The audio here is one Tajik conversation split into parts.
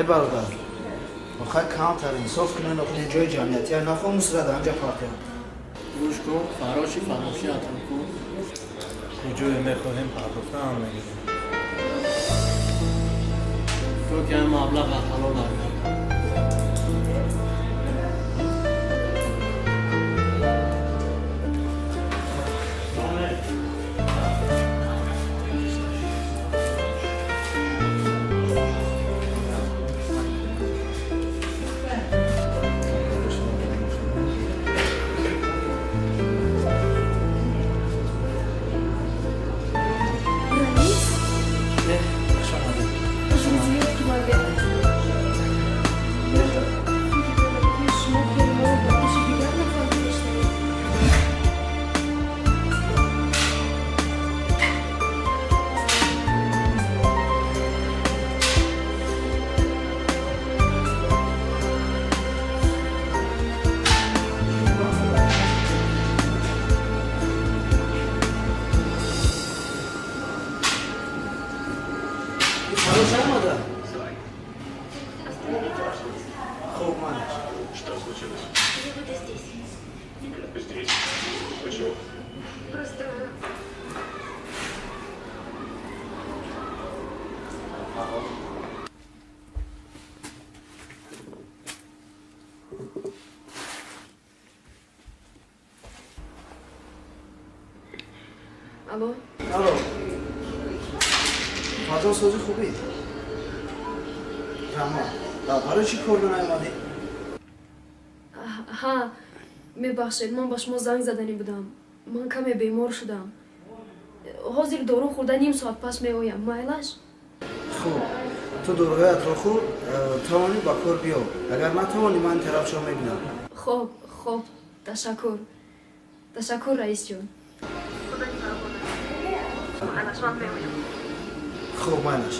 Э, бародар, охай камтар инсоф кунен, охир ҷои ҷамъиятия, нахоҳ мусрат анҷа партиям. Гӯш кун, фароши фаромӯшӣ атон кун. Куҷое мехоҳем, пардохтаам мегирем. То ки ҳам маблағ ҳалол баргардад. Раис, Э, хуш омадед. Зиёд ки ман фикр кардам, ки шумо кори моро ба пеши дигар нафар гузоштаед. Фарош омада? Хуб, манаш. Что случилось? Я буду здесь. Здесь? Почему? Просто. Алло? Алло, фазо сози, хубӣ? Раҳмат. Барои чӣ кор наомадӣ? Ҳа, мебахшед, ман ба шумо занг заданӣ будам. Ман каме бемор шудам. Ҳозир дору хӯрда, ним соат пас меоям, майлаш? Хуб, ту доруҳоятро хӯр, тавонӣ ба кор биё, агар натавонӣ, ман тарафшо мебинам. Хоб, ташаккур, ташаккур, раисҷон. Ман меоям. Хуб, майлаш.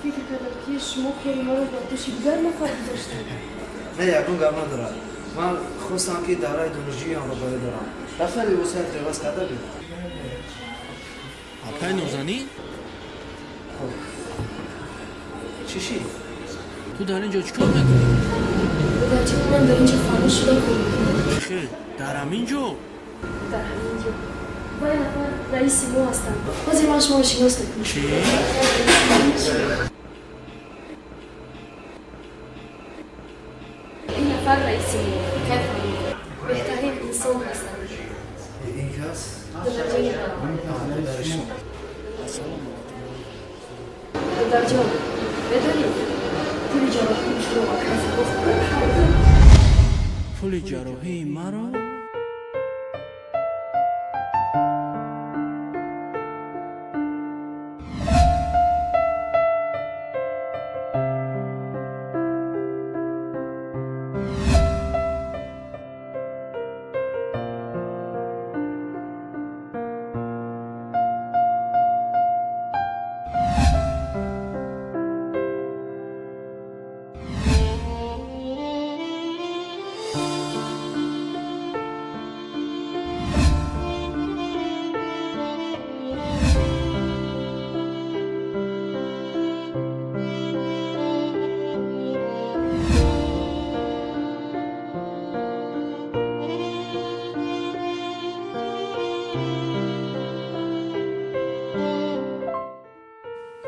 Фикр кардам, ки шумо кори моро ба дӯши дигар нафар гузоштаед. Не, ягон гап надорад. Ман хостам, ки давраи донишҷӯиамро ба ёд дорам. Рафта либосаят иваз карда биё. Апай Нозанин? Хуб, чӣ шид? Ту дар ин ҷо чӣ кор мекунӣ? Додарҷон, ман дар ин ҷо фаромӯш шуда кор мекунам. Чӣ хел, дар ҳамин ҷо? Дар ҳамин ҷо. Вай нафар раиси мо ҳастанд. Ҳозир ман шуморо шинос мекунам. Чӣ? Ин нафар раиси мо, кайф, беҳтарин инсон ҳастанд. Ин кас? Додарҷони. Даришон. Додарҷон, медонӣ, пули ҷарроҳии туро акай Фаррух хӯрд. Пули ҷарроҳии маро?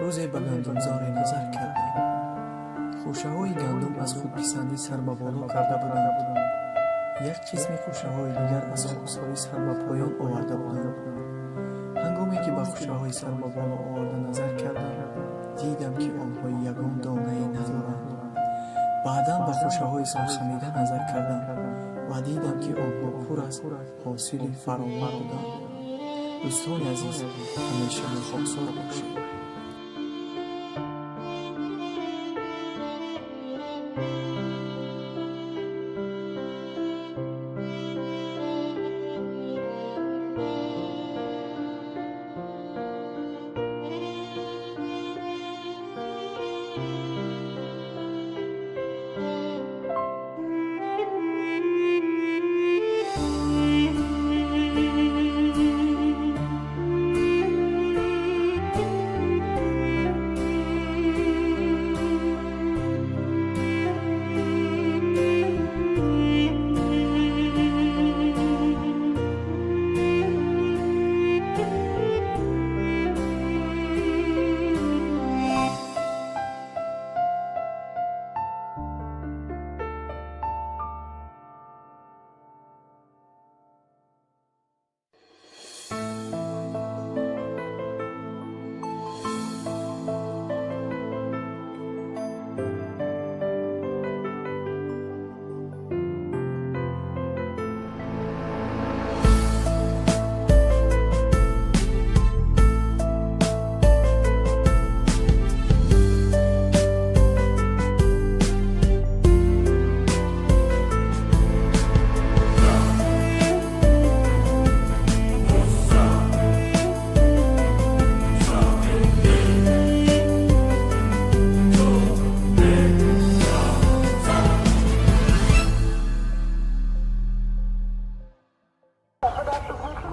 Рӯзе ба гандумзоре назар кардам. Хӯшаҳои гандум аз худписандӣ сар ба боло карда буданд. Як қисми хӯшаҳои дигар аз хоксорӣ сар ба поён оварда буданд. Ҳангоме ки ба хӯшаҳои сар ба боло оварда назар кардам, дидам, ки онҳо ягон донае надоранд. Баъдан ба хӯшаҳои сархамида назар кардам ва дидам, ки онҳо пур аз ҳосили фаровон буданд. Дӯстони азиз, ҳамеша хоксор бошед.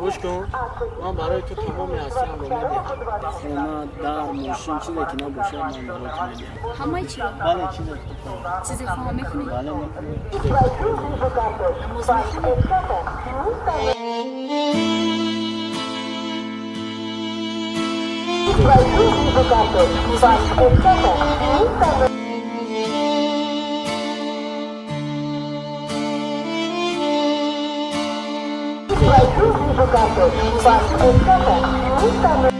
Гӯш кун, ман барои ту тамоми ҳастиамро медиҳам. Хона, дар, мошин, чизе ки набошад, ман барои ту медиҳам. Ҳамаи чиро? Бале, чизе ки ту хоҳӣ. Чизе хоҳам мекунӣ? Бале, мекунӣ. Намоз мехонӣ? Намоз мехонӣ? Намоз мехонӣ?